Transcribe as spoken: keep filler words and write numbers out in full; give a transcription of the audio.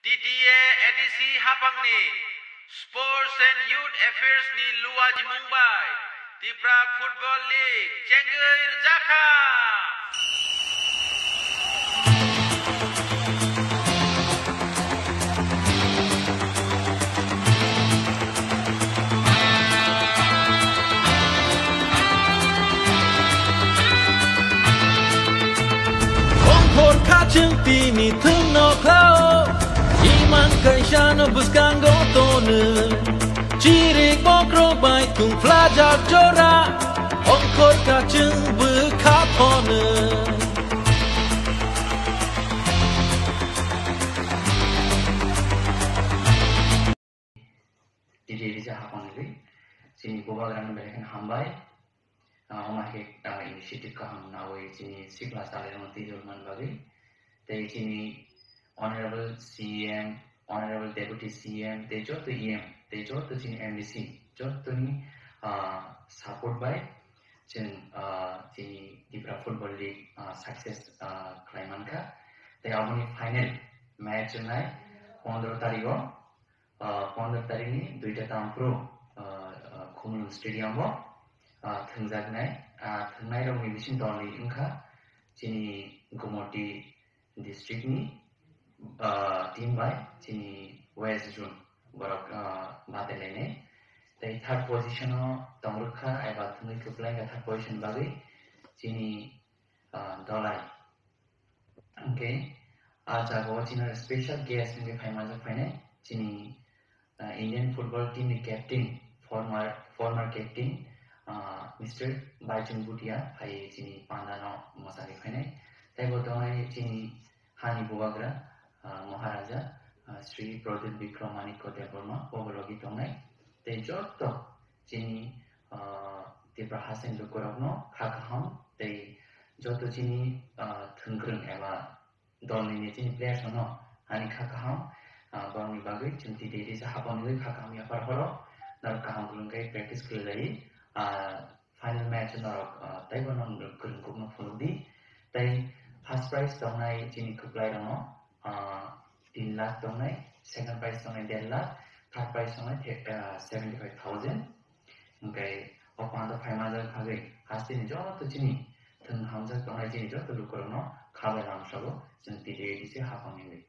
T T A A D C hapangni Sports and Youth Affairs ni luajimung bai Tipra Football League chengwi rwjakha. Ongkhor kha chwng tini thwngno khlao, iman kaisano bwskango tono. Chirik bokrok bai tungphlajak jora, ongkhor kha chwng bwkha phono. T T A A D C hapangni chini bubagrano belai kheno hambai. Ah, omo hai khe, ah, initiative kaham nawi chini sikla chalairokno twijol man bagwi. Tei chini Honorable C M, Honorable Deputy C M, tei joto E M, tei joto chini M D C, jotoni, ah, support bai chwng, ah, chini Tipra Football League, ah, success, ah, khlai mankha. Tei aboni final match wngnai pondro tarigo. Ah, pondro tarikni duita tampro, ah, ah, Khumulwng Stadium o, ah, thwngjaknai, ah, thwngnairokni bising dolni wngkha chini Gumoti district ni, ah, team bai chini West Zone borok, ah, batailainai. Tei third position o tongrwkha, eba thwngwi kwplaikha third position bagwi chini, ah, Dolai. Hwnkhe, ah, jagao chini special guest wngwi phai manjak phainai chini, ah, Indian football team ni captain, former, former captain, ah, Mister Baichung Bhutia phai chini pandano mwsagwi phainai. Tei bo tongnai chini hani bubagra, ah, Maharaja, ah, Shri Pradyut Bikram Manikya Debbarma, bo logi tongnai. Tei joto chini, ah, Tipra haste ni lukurokno kha kaham tei joto chini, ah, thwngkwrwng eba dolni ni chini players rokno ani kha kaham, ah, borokni bagwi chwng T T A A D C hapangni kha kaham yaphar horo norok kaham kwrwng khe practice khlai lai, ah, final match norok, ah, teibo norok kwrwng kukno phunuk di. Tei first prize tongnai chini kwplai rokno, ah, tin lakh tongnai, second prize tongnai der lakh, third prize tongnai the-, ah, seventy five thousand. Hwnkhe o panda phai manjak bagwi hasteni joto chini thwng hamjak tongnai chini joto lukurokno kha bai lamsogo chwng T T A A D C hapangni.